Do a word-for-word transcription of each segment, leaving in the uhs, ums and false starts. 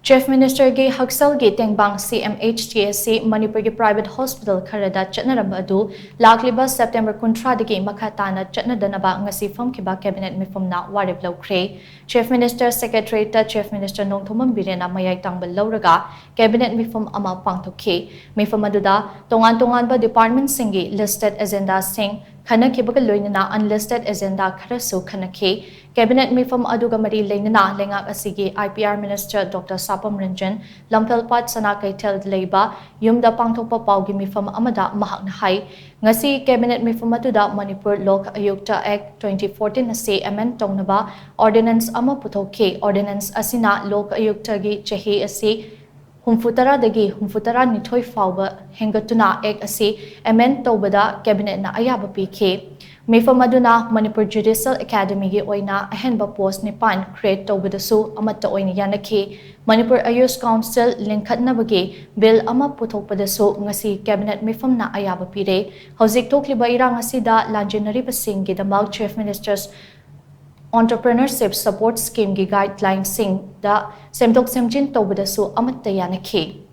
Chief Ministerꯒꯤ ꯍꯛꯁꯦꯜꯒꯤ ꯇꯦꯡꯕꯥꯡ C M H T ꯑꯁꯤ ꯃꯅꯤꯄꯨꯔꯒꯤ private hospital ꯈꯔꯗ ꯆꯠꯅꯔꯝꯕ ꯑꯗꯨ ꯂꯥꯛꯂꯤꯕ September ꯀꯨꯟꯊ꯭ꯔꯥꯗꯒꯤ ꯃꯈꯥ ꯇꯥꯅ ꯆꯠꯅꯗꯅꯕ ꯉꯁꯤ ꯐꯝꯈꯤꯕ cabinet ꯃꯤꯐꯝꯅ ꯋꯥꯔꯦꯞ ꯂꯧꯈ꯭ꯔꯦ꯫ Chief Minister Secretariatꯇ Chief Minister Nongthombam ꯕꯤꯔꯦꯟꯅ ꯃꯌꯥꯏ ꯇꯥꯡꯕ ꯂꯧꯔꯒ cabinet ꯃꯤꯐꯝ ꯑꯃ ꯄꯥꯡꯊꯣꯛꯈꯤ꯫ ꯃꯤꯐꯝ ꯑꯗꯨꯗ ꯇꯣꯉꯥꯟ ꯇꯣꯉꯥꯟꯕ departmentꯁꯤꯡꯒꯤ listed agendaꯁꯤꯡ ꯈꯟꯅꯈꯤꯕꯒ ꯂꯣꯏꯅꯅ unlisted agenda ꯈꯔꯁꯨ ꯈꯟꯅꯈꯤ꯫ Cabinet ꯃꯤꯐꯝ ꯑꯗꯨꯒ ꯃꯔꯤ ꯂꯩꯅꯅ ꯂꯩꯉꯥꯛ ꯑꯁꯤꯒꯤ I P R Minister Doctor ꯁꯥꯄꯝ Ranjan ꯂꯝꯐꯦꯜꯄꯥꯠ ꯁꯅꯥ ꯀꯩꯊꯦꯜꯗ ꯂꯩꯕ ꯌꯨꯝꯗ ꯄꯥꯡꯊꯣꯛꯄ ꯄꯥꯎꯒꯤ ꯃꯤꯐꯝ ꯑꯃꯗ ꯃꯍꯥꯛꯅ ꯍꯥꯏ, ꯉꯁꯤ cabinet ꯃꯤꯐꯝ ꯑꯗꯨꯗ ꯃꯅꯤꯄꯨꯔ ꯂꯣꯛ ꯑꯌꯨꯛꯇ Act twenty fourteen ꯑꯁꯤ amend ꯇꯧꯅꯕ ordinance ꯑꯃ ꯄꯨꯊꯣꯛꯈꯤ꯫ Ordinance ꯑꯁꯤꯅ ꯂꯣꯛ ꯑꯌꯨꯛꯇꯒꯤ ꯆꯍꯤ ꯑꯁꯤ ꯍꯨꯝꯐꯨ ꯇꯔꯥꯗꯒꯤ ꯍꯨꯝꯐꯨ ꯇꯔꯥꯅꯤꯊꯣꯏ ꯐꯥꯎꯕ ꯍꯦꯟꯒꯠꯇꯨꯅ Act ꯑꯁꯤ amend ꯇꯧꯕꯗ cabinetꯅ ꯑꯌꯥꯕ ꯄꯤꯈꯤ꯫ ꯃꯤꯐꯝ ꯑꯗꯨꯅ ꯃꯅꯤꯄꯨꯔ Judicial Academyꯒꯤ ꯑꯣꯏꯅ ꯑꯍꯦꯟꯕ post ꯅꯤꯄꯥꯟ create ꯇꯧꯕꯗꯁꯨ ꯑꯃꯠꯇ ꯑꯣꯏꯅ ꯌꯥꯅꯈꯤ꯫ ꯃꯅꯤꯄꯨꯔ Ayush Council ꯂꯤꯡꯈꯠꯅꯕꯒꯤ bill ꯑꯃ ꯄꯨꯊꯣꯛꯄꯗꯁꯨ ꯉꯁꯤ cabinet ꯃꯤꯐꯝꯅ ꯑꯌꯥꯕ ꯄꯤꯔꯦ꯫ ꯍꯧꯖꯤꯛ ꯊꯣꯛꯂꯤꯕ ꯏꯔꯥꯡ ꯑꯁꯤꯗ ꯂꯥꯟꯖꯦꯟꯅꯔꯤꯕꯁꯤꯡꯒꯤꯗꯃꯛ Chief Minister's Entrepreneurship Support Schemeꯒꯤ guidelinesꯁꯤꯡꯗ ꯁꯦꯝꯗꯣꯛ ꯁꯦꯝꯖꯤꯟ ꯇꯧꯕꯗꯁꯨ ꯑꯃꯠꯇ ꯌꯥꯅꯈꯤ꯫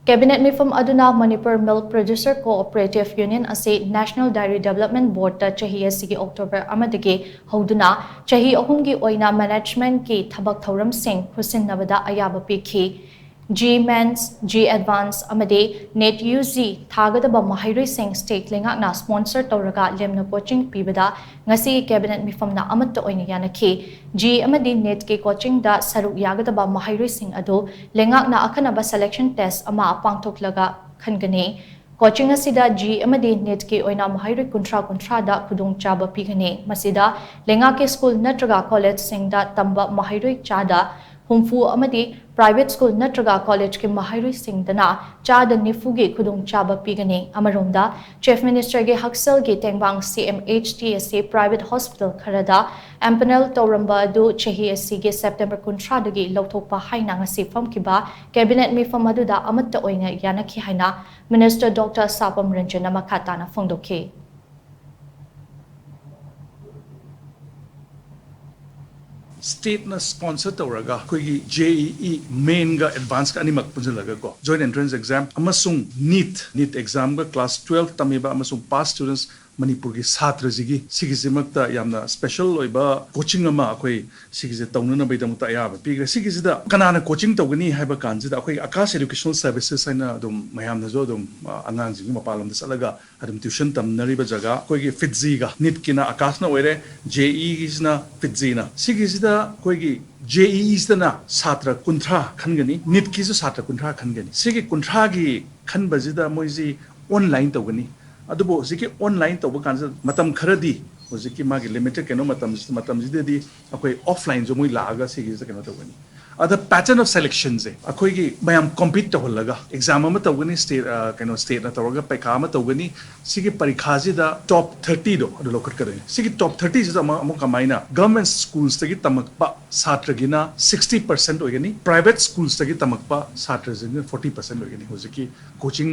Cabinet ꯃꯤꯐꯝ ꯑꯗꯨꯅ Manipur Milk Producer Cooperative Union ꯑꯁꯤ National Dairy Development Boardꯇ ꯆꯍꯤ ꯑꯁꯤꯒꯤ October ꯑꯃꯗꯒꯤ ꯍꯧꯗꯨꯅ ꯆꯍꯤ ꯑꯍꯨꯝꯒꯤ ꯑꯣꯏꯅ managementꯀꯤ ꯊꯕꯛ ꯊꯧꯔꯝꯁꯤꯡ ꯈꯨꯠꯁꯤꯟꯅꯕꯗ ꯑꯌꯥꯕ ꯄꯤꯈꯤ꯫ JEE Mains, JEE Advance ꯑꯃꯗꯤ NEET U G ꯊꯥꯒꯗꯕ ꯃꯍꯩꯔꯣꯏꯁꯤꯡ state ꯂꯩꯉꯥꯛꯅ sponsor ꯇꯧꯔꯒ ꯂꯦꯝꯅ coaching ꯄꯤꯕꯗ ꯉꯁꯤ cabinet ꯃꯤꯐꯝꯅ ꯑꯃꯠꯇ ꯑꯣꯏꯅ ꯌꯥꯅꯈꯤ꯫ JEE ꯑꯃꯗꯤ NEETꯀꯤ coachingꯗ ꯁꯔꯨꯛ ꯌꯥꯒꯗꯕ ꯃꯍꯩꯔꯣꯏꯁꯤꯡ ꯑꯗꯨ ꯂꯩꯉꯥꯛꯅ ꯑꯈꯟꯅꯕ selection test ꯑꯃ ꯄꯥꯡꯊꯣꯛꯂꯒ ꯈꯟꯒꯅꯤ꯫ Coaching ꯑꯁꯤꯗ JEE ꯑꯃꯗꯤ NEETꯀꯤ ꯑꯣꯏꯅ ꯃꯍꯩꯔꯣꯏ ꯀꯨꯟꯊ꯭ꯔꯥ ꯀꯨꯟꯊ꯭ꯔꯥꯗ ꯈꯨꯗꯣꯡꯆꯥꯕ ꯄꯤꯒꯅꯤ꯫ ꯃꯁꯤꯗ ꯂꯩꯉꯥꯛꯀꯤ school ꯅꯠꯇ꯭ꯔꯒ collegeꯁꯤꯡꯗ ꯇꯝꯕ ꯃꯍꯩꯔꯣꯏ ꯆꯥꯗ ꯍꯨꯝꯐꯨ ꯑꯃꯗꯤ private school ꯅꯠꯇ꯭ꯔꯒ collegeꯀꯤ ꯃꯍꯩꯔꯣꯏꯁꯤꯡꯗꯅ ꯆꯥꯗ ꯅꯤꯐꯨꯒꯤ ꯈꯨꯗꯣꯡꯆꯥꯕ ꯄꯤꯒꯅꯤ꯫ ꯑꯃꯔꯣꯝꯗ, Chief Ministerꯒꯤ ꯍꯛꯁꯦꯜꯒꯤ ꯇꯦꯡꯕꯥꯡ C M H T ꯑꯁꯤ private hospital ꯈꯔꯗ empanel ꯇꯧꯔꯝꯕ ꯑꯗꯨ ꯆꯍꯤ ꯑꯁꯤꯒꯤ September ꯀꯨꯟꯊ꯭ꯔꯥꯗꯒꯤ ꯂꯧꯊꯣꯛꯄ ꯍꯥꯏꯅ ꯉꯁꯤ ꯐꯝꯈꯤꯕ cabinet ꯃꯤꯐꯝ ꯑꯗꯨꯗ ꯑꯃꯠꯇ ꯑꯣꯏꯅ ꯌꯥꯅꯈꯤ ꯍꯥꯏꯅ Minister Doctor ꯁꯥꯄꯝ ꯔꯟꯖꯟꯅ ꯃꯈꯥ ꯇꯥꯅ ꯐꯣꯡꯗꯣꯛꯈꯤ꯫ ꯁ꯭ꯇꯦꯠꯅ ꯁ꯭ꯄꯣꯟꯁꯔ ꯇꯧꯔꯒ ꯑꯩꯈꯣꯏꯒꯤ ꯖꯦ ꯏ ꯏ ꯃꯦꯟꯒ ꯑꯦꯗꯚꯥꯟꯁꯀ ꯑꯅꯤꯃꯛ ꯄꯨꯟꯁꯤꯜꯂꯒ ꯀꯣ, ꯖꯣꯏꯟ ꯑꯦꯟꯇ꯭ꯔꯦꯟꯁ ꯑꯦꯛꯖꯥꯝ ꯑꯃꯁꯨꯡ ꯅꯤꯠ, ꯅꯤꯠ ꯑꯦꯛꯖꯥꯝꯒ ꯀ꯭ꯂꯥꯁ ꯇꯨꯋꯦꯜꯐ ꯇꯝꯃꯤꯕ ꯑꯃꯁꯨꯡ ꯄꯥꯁ ꯁ꯭ꯇꯨꯗꯦꯟꯠꯁ ꯃꯅꯤꯄꯨꯔꯒꯤ ꯁꯥꯇ꯭ꯔꯁꯤꯒꯤ ꯁꯤꯒꯤꯁꯤꯃꯛꯇ ꯌꯥꯝꯅ ꯁ꯭ꯄꯦꯁꯦꯜ ꯑꯣꯏꯕ ꯀꯣꯆꯤꯡ ꯑꯃ ꯑꯩꯈꯣꯏ ꯁꯤꯒꯤꯁꯦ ꯇꯧꯅꯅꯕꯒꯤꯗꯃꯛꯇ ꯑꯌꯥꯕ ꯄꯤꯈ꯭ꯔꯦ꯫ ꯁꯤꯒꯤꯁꯤꯗ ꯀꯅꯥꯅ ꯀꯣꯆꯤꯡ ꯇꯧꯒꯅꯤ ꯍꯥꯏꯕ ꯀꯥꯟꯁꯤꯗ ꯑꯩꯈꯣꯏ ꯑꯀꯥꯁ ꯑꯦꯖꯨꯀꯦꯁꯅꯦꯜ ꯁꯔꯚꯤꯁꯦꯁ ꯍꯥꯏꯅ ꯑꯗꯨꯝ ꯃꯌꯥꯝꯅꯁꯨ ꯑꯗꯨꯝ, ꯑ, ꯑꯉꯥꯡꯁꯤꯡꯁꯤ ꯃꯄꯥꯟ ꯂꯝꯗ ꯆꯠꯂꯒ ꯑꯗꯨꯝ ꯇ꯭ꯌꯨꯁꯟ ꯇꯝꯅꯔꯤꯕ ꯖꯒꯥ ꯑꯩꯈꯣꯏꯒꯤ ꯐꯤꯠꯖꯤꯒ, ꯅꯤꯠꯀꯤꯅ ꯑꯀꯥꯁꯅ ꯑꯣꯏꯔꯦ, ꯖꯦ ꯏꯒꯤꯁꯤꯅ ꯐꯤꯠꯖꯤꯅ꯫ ꯁꯤꯒꯤꯁꯤꯗ ꯑꯩꯈꯣꯏꯒꯤ ꯖꯦ ꯏꯁꯤꯗꯅ ꯁꯥꯇ꯭ꯔ ꯀꯨꯟꯊ꯭ꯔꯥ ꯈꯟꯒꯅꯤ, ꯅꯤꯠꯀꯤꯁꯨ ꯁꯥꯇ꯭ꯔ ꯀꯨꯟꯊ꯭ꯔꯥ ꯈꯟꯒꯅꯤ꯫ ꯁꯤꯒꯤ ꯀꯨꯟꯊ꯭ꯔꯥꯒꯤ ꯈꯟꯕꯁꯤꯗ ꯃꯣꯏꯁꯤ ꯑꯣꯟꯂꯥꯏꯟ ꯇꯧꯒꯅꯤ꯫ ꯑꯗꯨꯕꯨ ꯍꯧꯖꯤꯛꯀꯤ ꯑꯣꯟꯂꯥꯏꯟ ꯇꯧꯕ ꯀꯥꯟꯁꯤꯗ ꯃꯇꯝ ꯈꯔꯗꯤ, ꯍꯧꯖꯤꯛꯀꯤ ꯃꯥꯒꯤ ꯂꯤꯃꯤꯇꯦꯠ ꯀꯩꯅꯣ ꯃꯇꯝꯁꯤ-, ꯃꯇꯝꯁꯤꯗꯗꯤ ꯑꯩꯈꯣꯏ ꯑꯣꯐꯂꯥꯏꯟꯁꯨ ꯃꯣꯏ ꯂꯥꯛꯑꯒ ꯁꯤꯒꯤꯁꯤꯗ ꯀꯩꯅꯣ ꯇꯧꯒꯅꯤ꯫ ꯑꯗ pattern of selectionꯁꯦ ꯑꯩꯈꯣꯏꯒꯤ ꯃꯌꯥꯝ ꯀꯣꯝꯄꯤꯠ ꯇꯧꯍꯜꯂꯒ ꯑꯦꯛꯖꯥꯝ ꯑꯃ ꯇꯧꯒꯅꯤ, ꯁ꯭ꯇꯦꯠ, ꯑ, ꯀꯩꯅꯣ, ꯁ꯭ꯇꯦꯠꯅ ꯇꯧꯔꯒ ꯄꯩꯈꯥ ꯑꯃ ꯇꯧꯒꯅꯤ꯫ ꯁꯤꯒꯤ ꯄꯔꯤꯈꯥꯁꯤꯗ ꯇꯣꯞ ꯊꯥꯔꯇꯤꯗꯣ ꯑꯗꯨ ꯂꯧꯈꯠꯀꯗꯣꯏꯅꯤ꯫ ꯁꯤꯒꯤ ꯇꯣꯞ ꯊꯥꯔꯇꯤꯁꯤꯗ ꯑꯃꯨꯛ, ꯑꯃꯨꯛ ꯀꯃꯥꯏꯅ ꯒꯚꯔꯟꯃꯦꯟꯠ ꯁ꯭ꯀꯨꯜꯁꯇꯒꯤ ꯇꯝꯃꯛꯄ ꯁꯥꯇ꯭ꯔꯒꯤꯅ ꯁꯤꯛꯁꯇꯤ ꯄꯔꯁꯦꯟꯠ ꯑꯣꯏꯒꯅꯤ, ꯄ꯭ꯔꯥꯏꯚꯦꯠ ꯁ꯭ꯀꯨꯜꯁꯇꯒꯤ ꯇꯝꯃꯛꯄ ꯁꯥꯇ꯭ꯔꯁꯤꯡꯅ ꯐꯣꯔꯇꯤ ꯄꯔꯁꯦꯟꯠ ꯑꯣꯏꯒꯅꯤ꯫ ꯍꯧꯖꯤꯛꯀꯤ ꯀꯣꯆꯤꯡ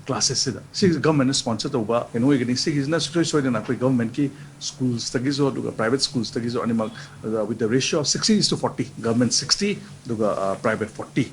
ꯀ꯭ꯂꯥꯁꯦꯁꯁꯤꯗ ꯁꯤ ꯒꯚꯔꯟꯃꯦꯟꯠꯅ ꯁ꯭ꯄꯣꯟꯁꯔ ꯇꯧꯕ ꯀꯩꯅꯣ ꯑꯣꯏꯒꯅꯤ꯫ ꯁꯤꯒꯤꯁꯤꯅ ꯁꯨꯡꯁꯣꯏ ꯁꯣꯏꯗꯅ ꯑꯩꯈꯣꯏ ꯒꯚꯔꯟꯃꯦꯟꯠꯀꯤ ꯁ꯭ꯀꯨꯜꯁꯇꯒꯤꯁꯨ ꯑꯗꯨꯒ ꯄ꯭ꯔꯥꯏꯚꯦꯠ ꯁ꯭ꯀꯨꯜꯁꯇꯒꯤꯁꯨ ꯑꯅꯤꯃꯛ, ꯑꯗ, with the ratio of sixty is to forty, government sixty ꯑꯗꯨꯒ, ꯑ, private forty꯫